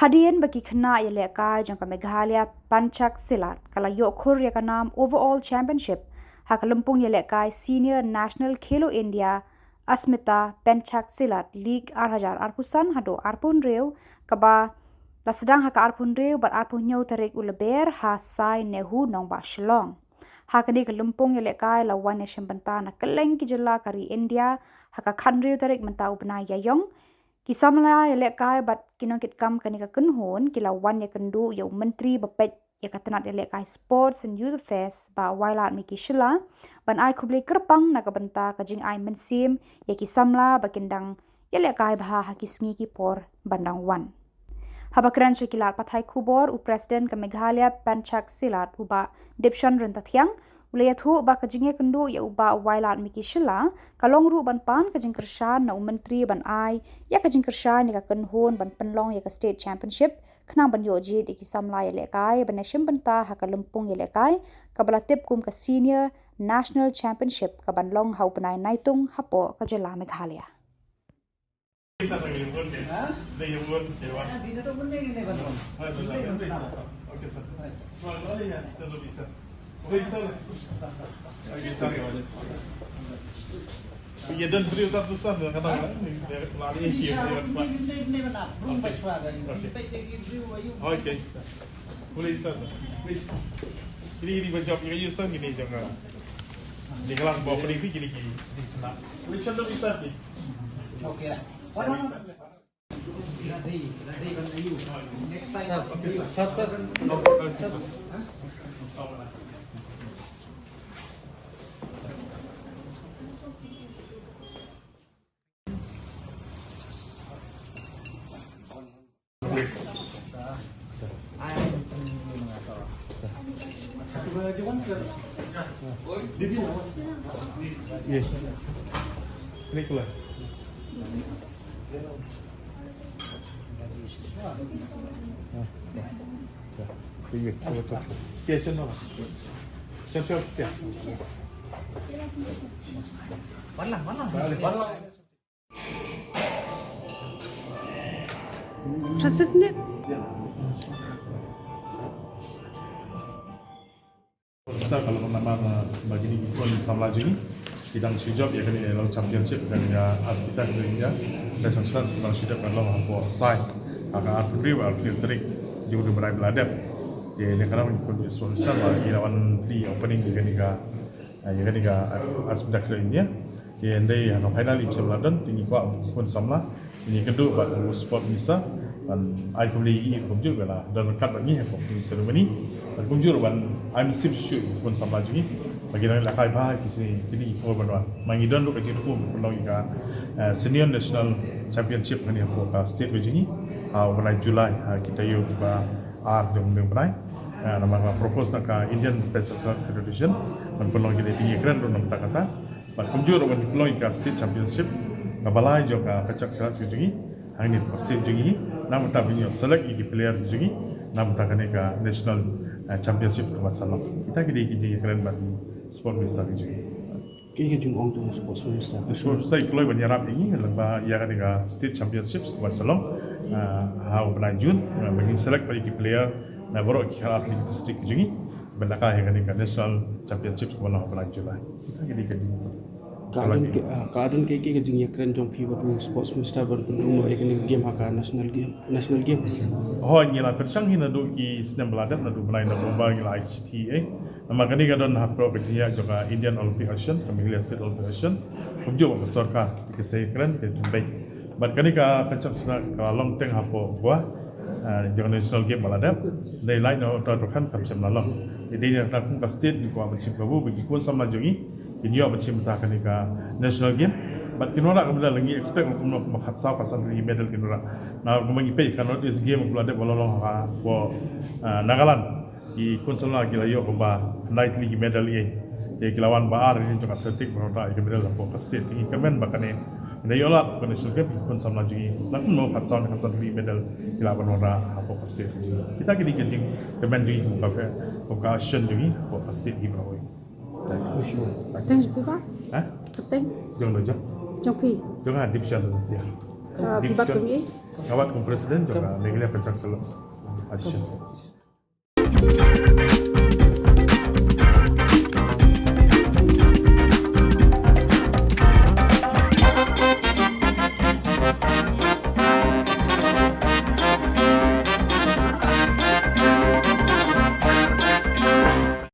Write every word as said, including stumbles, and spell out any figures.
Hadien ba ki khynnah ïalehkai jong ka Meghalaya Panchak Silat ka la ïoh khur ïa ka nam Overall Championship ha ka lympung ïalehkai Senior National Khelo India Asmita Panchak Silat League ar hajar arphew san haduh arphew hynriew, kaba la sdang ha ka arphew hynriew bad arphew hynñiew tarik u Lber ha Sai Nehu Nongbah Shillong. Ha kane ka lympung ïalehkai la wan ïashim bynta na kylleng ki jylla ka ri India ha ka khathynriew tarik mynta u bnai Ïaïong. Ki samla ïalehkai bad ki nongkitkam kane ka kynhun ki la wan ïakynduh ïa u Myntri ba peit ïa ka tnat ïalehkai Sports and Youth Affairs Bah Wailadmiki Shylla ban ai khublei kyrpang na ka bynta ka jingai mynsiem ïa ki samla ba kin dang ïalehkai bha ha ki sngi ki por ban dang wan. Haba kren sha ki lad pathai khubor, u President ka Meghalaya Panchak Silat u Bah Dipshan Ryntathiang u la ïathuh ba ka jingïakynduh ïa u Bah Wailadmiki Shylla ka long ruh ban pan ka jingkyrshan na u Myntri ban ai ïa ka jingkyrshan ïa ka kynhun ban pynlong ïa ka State Championship khnang ban ïoh jied ïa ki samla ïalehkai ban ïashim bynta ha ka lympung ïalehkai kaba la tip kum ka Senior National Championship kaban long ha u bnai Naitung hapoh ka jylla Meghalaya. Okay. Boleh, Ustaz. Please. Ini, ini berjawab. Ini, Ustaz, ini jangan. Ini kalau bawa pening, ini, ini. Boleh contoh, Ustaz, ni. Okay lah. Next time. Sir, sir, sir. Yes. Ini keluar. Francis ni. Sa ka long namar ba kine ki khun samla jong ngi ki dang shu jop ïa kane long championship kane ka Asmita Khelo India. Ka sangsan sa ka dang shu dep ka long hapoh Sai ha ka arphew hynriew arphew hynñiew tarik jong u bnai ba la dep. Te ne ka long ki khun sport sa ba ki la wan plie opening ïa kane ka, ïa kane ka Asmita Khelo India. Te hynrei ha ka final im shym la don, te ngi kwah ki khun samla Ngi kynduh bad u Sport Minister ban ai khublei ïa ki kumjuh ba la don ryngkat bad ngi ha ka opening ceremony. Bad kumjuh ban ai mynsiem shuh ïa ki khun samla jong ngi ba ki dang lehkai bha ki sngi kine ki por ban wan. Ma ngi don ruh ka jingthmu ban pynlong ïa ka, eh, Senior National Championship hangne hapoh ka state ka jong ngi ha u bnai July ha ki taïew kiba ar jong u bnai. Eh, namar ka propose na ka Indian Pencaksilat Federation ban pynlong kine, te ngi kren ruh na bynta kata. Bad kumjuh ruh ban pynlong ïa ka state championship kaba lai jong ka Pencaksilat ka jong ngi hangne ha state jong ngi, na bynta ban ïoh select ïa ki player ki jong ngi na bynta kane ka national, eh, championship kaba sa long. Kita ki dei ki jingïakren bad i Sport Minister ki jong ngi. Ki ka jingong jong Sports Minister. Sports Minister i kloi ban ïarap ïa ngi lyngba ïa kane ka state championship kaba sa long, eh, ha u bnai June, eh, ban ngin select pat ïa ki player na baroh ki khatar tylli ki district ki jong ngi. Ban lehkai ha kane ka National Championship kaba long ha u bnai July. Kita ki dei ka jing. Ka don ki, ah, ka don ki, ki ka jingïakren jong phi bad u Sports Minister ban pynrung noh ïa kane ka game ha ka national game, national game. Hooid, ngi la pyrshang hi naduh ki snem ba la dep, naduh bnai November ngi la ai shithi, eh. Namar kane ka don ha baroh ka jingïaid jong ka Indian Olympic Association, ka Meghalaya State Olympic Association. Kumjuh ka sorkar, ka seng kren, ka jingpeit. Bad kane ka Pencaksilat ka la long teng hapoh Goa, ah, jong ka national game ba la dep. Dei lai na Uttarakhand kam shym la long. Dei na kum ka state ngi kwah ban shim kabu ba ki khun samla jong ngi kin ïoh ban shim bynta kane ka national game. Bad kin wanrah ka medal, ngi expect kumno kumba khatsaw khatsan tylli ki medal kin wanrah. Na kumba ngi peit ka North East Game ba la dep ba la long hapoh, ah, Nagaland. Ki khun samla ki la ïoh kumba khyndai tylli ki medal ïa. Te ki la wan ba ar ïa jong athletic ba la ïoh ki medal hapoh ka state. Te ngi kyrmen ba kane ngi ïoh lad ka national game ki khun samla jong ngi. Na kumno khatsaw ne khatsan tylli medal ki lah ban wanrah hapoh ka state jong ngi. Kita ki dei ki jingkyrmen jong ngi kum ka, kum ka association jong ngi hapoh ka state hi baroh. Kyrteng jong phi ba? Ha? Kyrteng? Jong no jong? Jong phi? Jong nga Dipshan Ryntathiang. Phi bat kum i? Nga bat kum president jong ka Meghalaya Panchayat Salots Association.